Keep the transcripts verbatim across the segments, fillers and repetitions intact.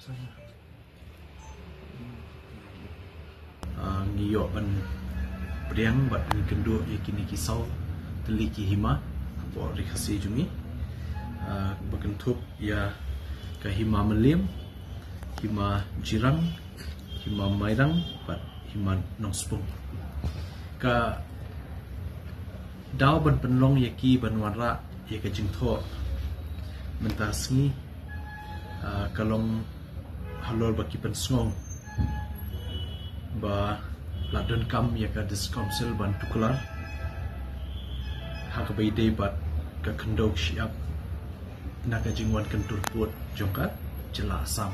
Ah, ngi ïoh ban pdiang bad ngi kynduh ïa kine ki saw tylli ki hima hapoh Ri Khasi jong ngi. Ah, ba kynthup ïa ka hima Mylliem, hima Jirang, hima Mairang bad hima Nongspung. Ka daw ban pynlong ïa ki ban wanrah ïa ka jingthoh mynta sngi, ah, ka long halor ba ki pynsngew ba la donkam ïa ka District Council ban tuklar ha kaba ïadei bad ka khyndew shyiap na ka jingwan kyntur pud jong ka jylla Assam.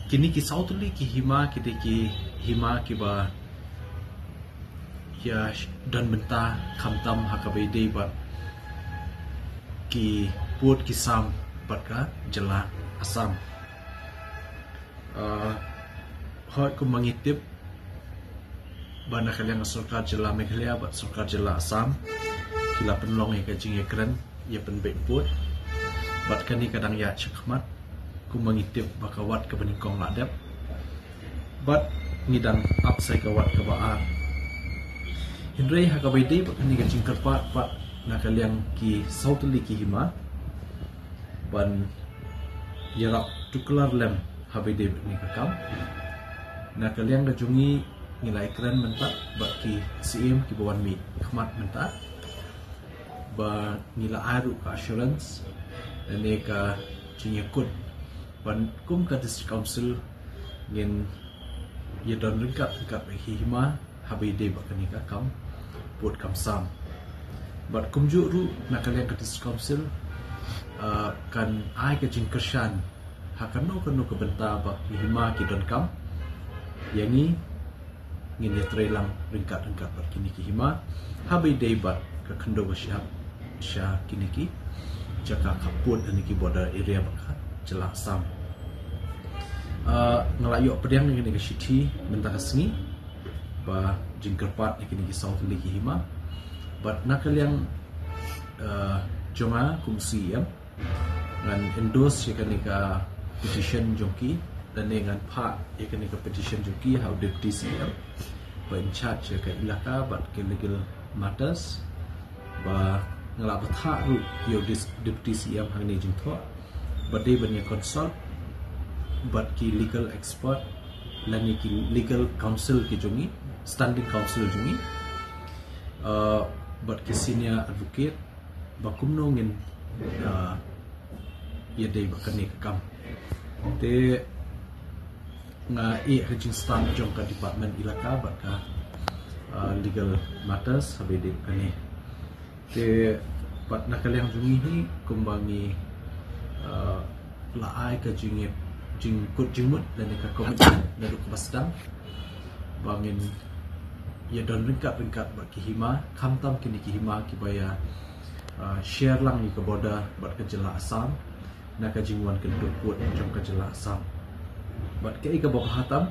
Kine ki saw tylli ki hima ki dei ki hima kiba ïa don bynta khamtam ha kaba ïadei bad ki pud ki sam bad ka jylla Assam. Ah, hooid, kumba ngi tip ba na ka liang ka sorkar jylla Meghalaya bad sorkar jylla Assam ki la pynlong ïa ka jingïakren ïa pynbeit pud bad kane ka dang ïaid shakhmat. Kumba ngi tip ba ka wat kaba nyngkong la dep bad ngi dang ap sa ïa ka wat kaba ar. Hynrei ha kaba ïadei bad kane ka jingkyrpad pat na ka liang ki saw tylli ki hima ban ïarap tuklar lem ha kaba ïadei bad kane ka kam, na ka liang ka jong ngi ngi la ïakren mynta bad ki Syiem kiba wan mih khmat mynta ba ngi la ai ruh ka assurance lane ka jingïakut ban kum ka District Council ngin ïadon ryngkat ryngkat bad ki hima ha kaba ïadei bad kane ka kam pud kam sam. Bad kumjuh ruh na ka liang ka District Council, ah, kan ai ka jingkyrshan ha kano kano ka bynta ba ki hima ki donkam ïa ngi, ngin ïatrei lang ryngkat ryngkat bad kine ki hima ha kaba ïadei bad ka khyndew ka shyiap sha kine ki jaka khappud lane ki border area bad ka jylla Assam. Ah, nga la ïoh pdiang ïa kane ka shithi mynta ka sngi ba jingkyrpad ïa kine ki saw tylli ki hima bad na ka liang, ah, jong nga kum Syiem ngan endorse ïa kane ka petition jong ki lane ngan phah ïa kane ka petition jong ki ha u Deputy Syiem ba in charge ïa ka ilaka bad ka legal matters. Ba nga la bthah ruh ïa u Deputy Syiem hangne jingthoh ba dei ban ïa consult bad ki legal expert lane ki legal counsel ki jong ngi, standing counsel jong ngi, uh, bad ki senior advocate ba kumno ngin, uh, ïadei bad kane ka kam. Te nga ïeh ha ka jingstad jong ka department ilaka bad ka, uh, legal matters ha kaba ïadei bad kane. Te pat na ka liang jong ngi hi kumba ngi, uh, la ai ka jing, jingkut jingmut lane ka commitment naduh kaba sdang ba ngin ïadon ryngkat ryngkat bad ki hima, khamtam kine ki hima kiba ïa, uh, share lang ïa ka border bad ka jylla Assam na ka jingwan kyntur pud jong ka jylla Assam. Bad kaei kaba bha tam,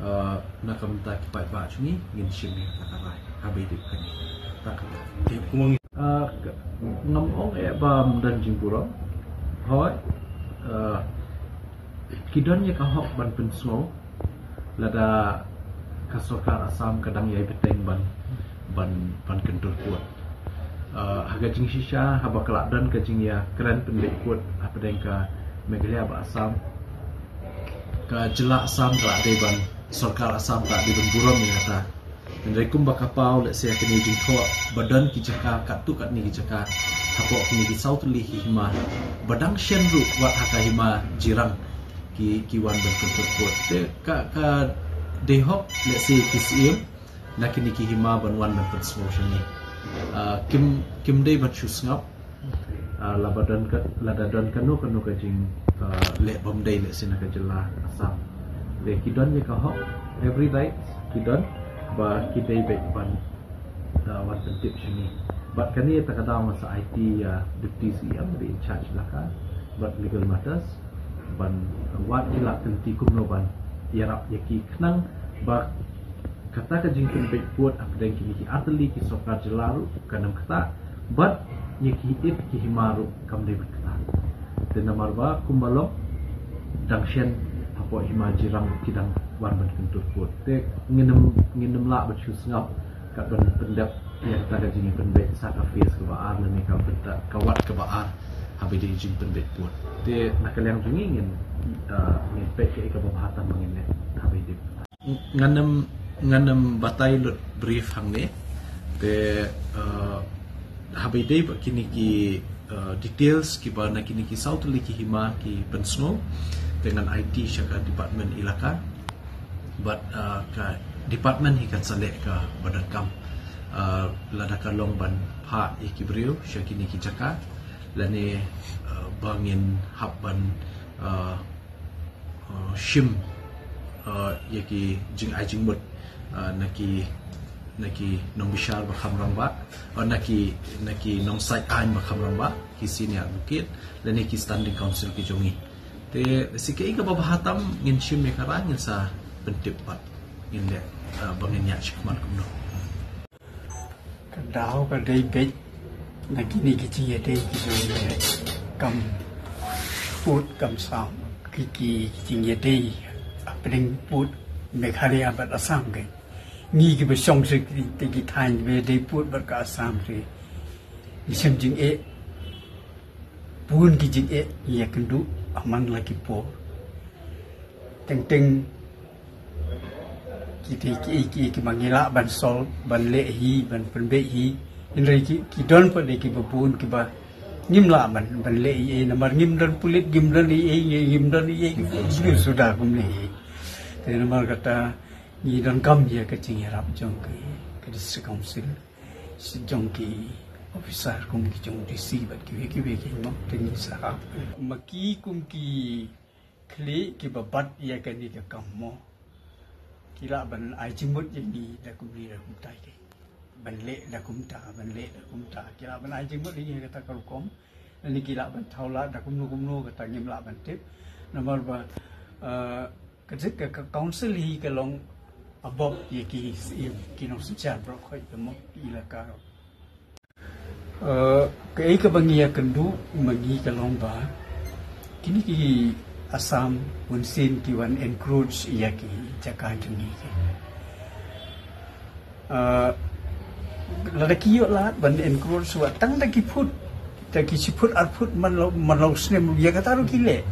uh, na ka bynta ki paidbah jong ngi ngin shim ïa kata ka rai ha kaba ïadei bad kane. Kata ka rai. Te kumba ngi, uh, ngam ong eh ba ym don jingburom. Hooid, uh, ki don ïa ka hok ban pynsngew lada ka sorkar Assam ka dang ïai bteng ban, ban, ban kyntur pud. Uh, ha ka jingshisha haba ka la don ka jingïakren pynbeit pud hapdeng ka Meghalaya bad Assam, ka jylla Assam ka la dei ban, sorkar Assam ka la dei ban burom ïa kata. Hynrei kumba ka paw lehse ha kane jingthoh ba don ki jaka katto katne ki jaka hapoh kine ki saw tylli ki hima ba dang shen ruh wat ha ka hima Jirang ki, ki wan ban kyntur pud. Te ka, ka dei hok lehse ki Syiem na kine ki hima ban wan ban pynsngew sha ngi. Ah, kim, kim dei ban shu sngap. Ah, lada don ka, lada don kano kano ka jing, ah, leh bym dei lehse na ka jylla Assam. Te ki don ïa ka hok, every right ki don ba ki dei beit ban, ah, wan pyntip sha ngi. Bad kane kata ka daw nga sa aiti ïa Deputy Syiem ba dei in charge ilaka bad legal matters ban wad ki lad ki lynti kumno ban ïarap ïa ki khnang ba kata ka jingpynbeit pud hapdeng kine ki artylli ki sorkar jylla ruh kan ym ktah bad ïa ki ïit ki hima ruh kam dei ban ktah. Te namar ba kumba long dang shen hapoh hima Jirang ki dang wan ban kyntur pud. Te ngin ym, ngin ym lah ban shu sngap kat ban pyndep ïa kata ka jingpynbeit sa ka phase kaba ar lane ka bynta ka wat kaba ar haba ïadei jingpynbeit pud. Te na ka liang jong ngi ngin, ah, ngin peit kaei kaba bha tam ba ngin leh haba ïadei. Ngan ym, ngan ym batai lut brief hangne. Te, uh, haba ïadei bad kine ki, uh, details kiba na kine ki saw tylli ki hima ki pynsngew, te ngan aiti sha ka department ilaka bad, uh, ka department hi kan sa leh kaba donkam, uh, lada ka long ban phah ïa ki briew sha kine ki jaka lane, uh, ba ngin hap ban, uh, uh, shim, uh, ïa ki jingai jingmut, uh, na ki, na ki nongbishar ba kham rangbah, uh, na ki, na ki nongsait aiñ ba kham rangbah, ki senior advocate lane ki standing counsel ki jong ngi. Te lehse kaei kaba bha tam ngin shim ïa ka rai, ngin sa pyntip pat, ngin leh, uh, ba ngin ïaid shakhmat kumno. Ka daw ka dei beit na kine ki jingïadei ki jong ngi, kam pud kam sam, ki, ki jingïadei hapdeng pud Meghalaya bad Assam. Ka ngi kiba shong sha ki, te ki thaiñ kiba ïadei pud bad ka Assam te ngi shem jingeh, bun ki jingeh ngi ïakynduh ha man la ki por. Teng teng ki dei kiei kiei kiba ngi lah ban solve, ban leh hi, ban pynbeit hi. Hynrei ki, ki don pat de kiba bun kiba ngim lah ban, ban leh ei ei namar ngim don pulit, ngim don ei ei, ngim don ei ei, ki briew suda kumne hi. Te namar kata ngi donkam ïa ka jingïarap jong ki, ka District Council, jong ki officer kum ki jong D C bad kiwei kiwei ki, mo, te ngi sa hap. Ma ki kum ki khlieh kiba bat ïa kane ka kam, mo, ki lah ban ai jingmut ïa ngi da kumne da kumta, ki ban leh da kumta, ban leh da kumta, ki lah ban ai jingmut ïa ngi ha kata ka rukom. Lane ki lah ban thaw lad da kumno kumno, kata ngim lah ban tip. Namar ba, eh, ka, ka, ka council hi ka long above ïa ki syiem, ki nongsynshar baroh khoit, ka, mo, ki ilaka. Eh, kaei kaba ngi ïakynduh ma ngi ka long ba kine ki Assam bunsien ki wan encroach ïa ki jaka jong ngi ki. Eh, lada ki ïoh lad ban encroach wat tang da ki phut, da ki shi phut ar phut man la u, man la u snem ruh, ïa kata ruh ki leh.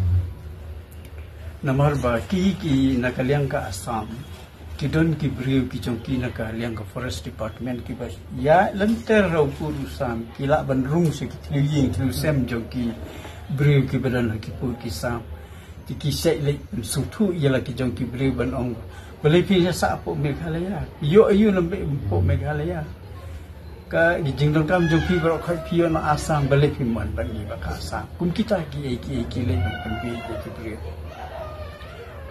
Namar ba ki, ki na ka liang ka Assam ki don ki briew ki jong ki na ka liang ka Forest Department kiba ïa lynter ha u pud u sam ki lah ban rung sha ki thliew ïing thliew sem jong ki briew kiba don ha ki pud ki sam. Te ki shait leit ban sngewthuh ïa la ki jong ki briew ban ong, balei phi ïa sah hapoh Meghalaya? Ïoh aïu lem bad hapoh Meghalaya? Ka jingdonkam jong phi baroh khoit phi ïoh na Assam, balei phi mon bad ngi ba ka Assam? Kum kita kiei kiei ki leit ban pynbeit ïa ki briew.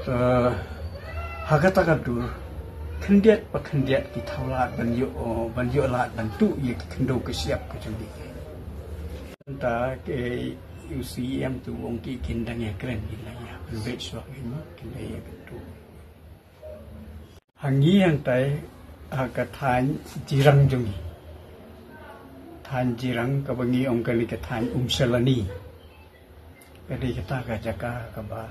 Eh, ha kata ka dur khyndiat pa khyndiat ki thaw lad ban ïoh, ban ïoh lad ban tuh ïa ki khyndew ka shyiap ka jong ki. Mynta ka U C M te u ong ki kin dang ïakren, kin dang ïa pynbeit shuwa, kin dang ïa pyntuh. Ha ngi hangtai, ha ka thaiñ Jirang jong ngi, thaiñ Jirang kaba ngi ong kane ka thaiñ Umshalani. Ka dei kata ka jaka kaba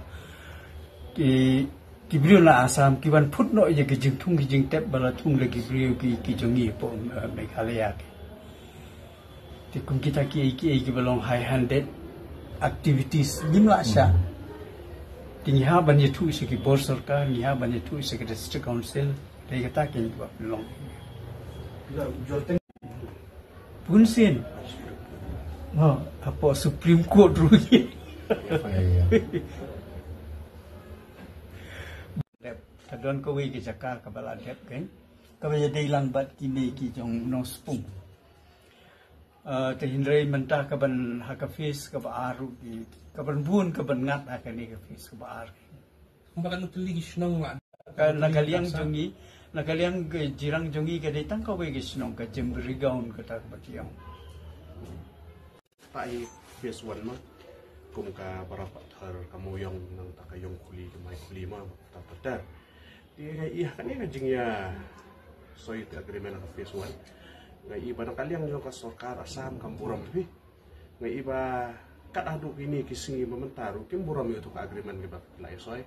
ki, ki briew na Assam ki wan phut noh ïa ki jingthung ki jingtep ba la thung da ki briew ki, ki jong ngi hapoh, eh, Meghalaya ki. Te kum kita kiei kiei kiba long high handed activities ngim lah shah. Te ngi hap ban ïathuh sha ki bor sorkar, ngi hap ban ïathuh sha ki District Council. Te kata kiei kiba long. Bunsien. Ha, hapoh Supreme Court ruh. Dep, ka don kawei ka jaka kaba la dep kein, kaba ïadei lang bad kine ki jong Nongspung. Ah, te hynrei mynta kaban ha ka phase kaba ar ruh ki, kaban bun kaban ngat ha kane ka phase kaba ar. Kumba kan utili ki shnong la. Ka, na ka liang jong ngi, na ka liang ka Jirang jong ngi ka dei tang kawei ka shnong, ka Jembrigaon kata kaba ki ong. Phase one ma, kum ka Barapathar, ka Moyong, nangta ka Yongkhuli, ka Maikhuli ma, ta pater. Te nga ïa kane ka jingïa soi te agreement ka phase one. Nga ïa ba na ka liang jong ka sorkar Assam kam burom te phi. Nga ïa ba kat haduh kine ki sngi ba mynta ruh kim burom ïa uto ka agreement kaba la ïasoi.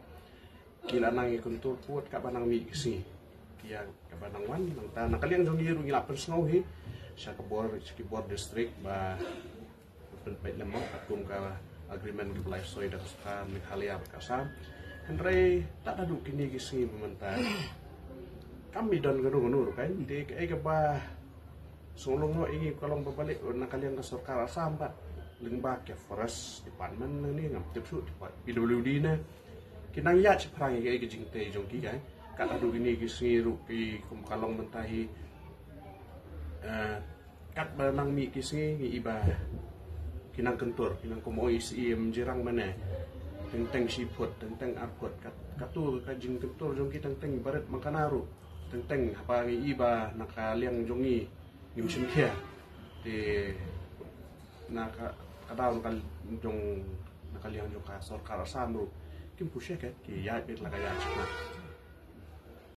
Ki la nang ïa kyntur pud kaba nang mih ki sngi. Ki ïa kaba nang wan nangta na ka liang jong ngi ruh ngi la pynsngew hi sha ka bor, sha ki bor district ba pynpeit lem mo katkum ka agreement kaba la ïasoi da ka sorkar Meghalaya bad ka Assam. Hynrei kat haduh kine ki sngi ba mynta kam i don kano kano ruh kan te kaei kaba sngewlong noh ïa ngi ka long ba balei na ka liang ka sorkar Assam bad lyngba ka forest department na ne ngam tip shuh, P W D na ki nang ïaid shaphrang ïa kaei ka jingtei jong ki kan. Kat haduh kine ki sngi ruh ki kum ka long mynta hi, eh, kat ba nang mih ki sngi ngi i ba ki nang kyntur, ki nang kum oi Syiem Jirang mane. Teng teng shi phut, teng teng ar phut, kat katu ka jingkyntur jong ki teng teng barit mangkana ruh. Teng teng haba ngi i ba na ka liang jong ngi ngim shim khia. Te na ka, ka daw na ka jong, na ka liang jong ka sorkar Assam ruh kim pu shet ki ïaid beit la ka ïaid shaphrang.